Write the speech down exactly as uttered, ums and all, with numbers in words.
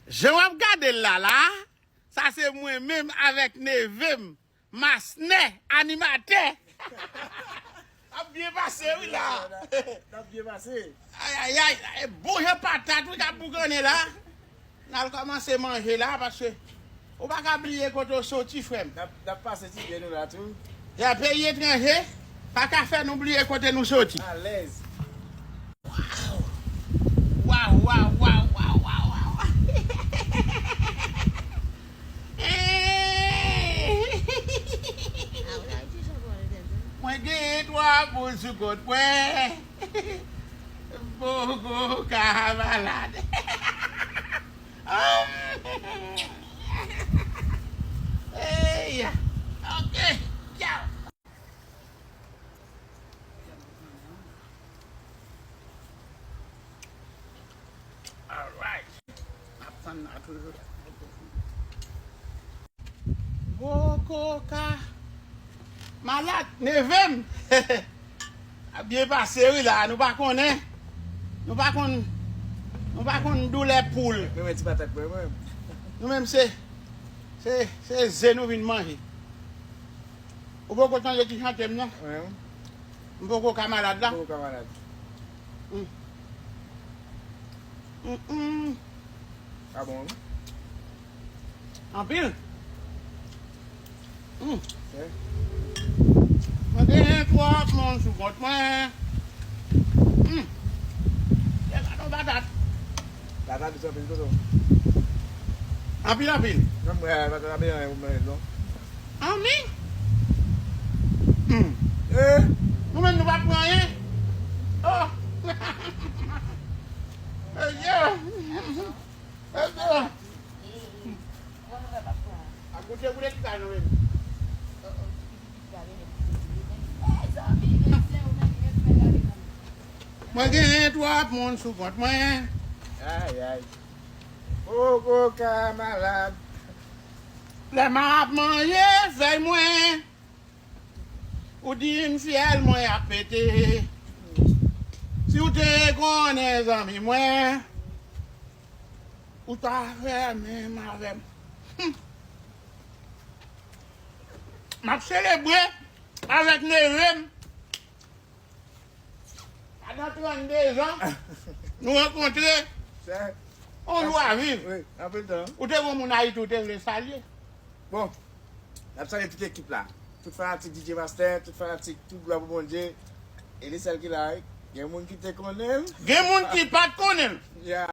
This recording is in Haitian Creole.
Jan w ap gade l la la, sa se mwen menm avèk neve m, Masnè, animatè. Ap byen pase wi la. N ap byen pase. Ayayay, bon jan patat wi k ap boukannen la. N al kòmanse manje la, paske ou pa ka bliye kote w soti, frè m. N ap, n ap pase ti byen nou la tou. Ya, peyi etranje pa ka fè nou bliye kote nou soti. Alèz. Waw, waw, waw. Mwen genyen twa moun sou kont mwen. M poko ka malad. Ey, ok, ciao. Alright. Ap tann la toujou. Poko ka malad, neve m. Ap byen pase wi la, nou pa konnen. Nou pa konn, nou pa konn doulè poul. Mwen, mwen, ti patat mwen, mwen. Nou menm se, se, se ze nou vin manje. Ou poko tande ti chante m nan? Wi. M poko ka malad la. Poko ka malad. Mm. Mm, mm. Sa bon wi. Anpil. Mm. Mwen genyen twòp moun sou kont mwen. Mm. Gade yon patat. Patat dous anpil tonton. Anpil, anpil. Menm mwen patat la byen ou manje non. Anmi? Hmm. Eh? Nou menm nou pa pran anyen. Oh. Mesye. Mesye. A goute goute ti kay nou menm. Mwen genyen twòp moun sou kont mwen. Ay, ay. Poko ka malad. Lè m ap manje fèy mwen, ou di m fyèl mwen ap pete. Si w te konnen zanmi mwen, ou ta fè menm avè m. Hmm. M ap selebre avèk neve m. Pandan trannde zan, nou rankontre. Yon jou a viv. Wi, anpil tan. Ou te gon moun Ayiti, ou te vle salye. Bon, n ap salye tout ekip la. Tout fanatik D J Master, tout fanatik, tout glwa pou Bondye. E li sèl ki la, wi. Gen moun ki te konnen l. Gen moun ki pa t konnen l. Ya.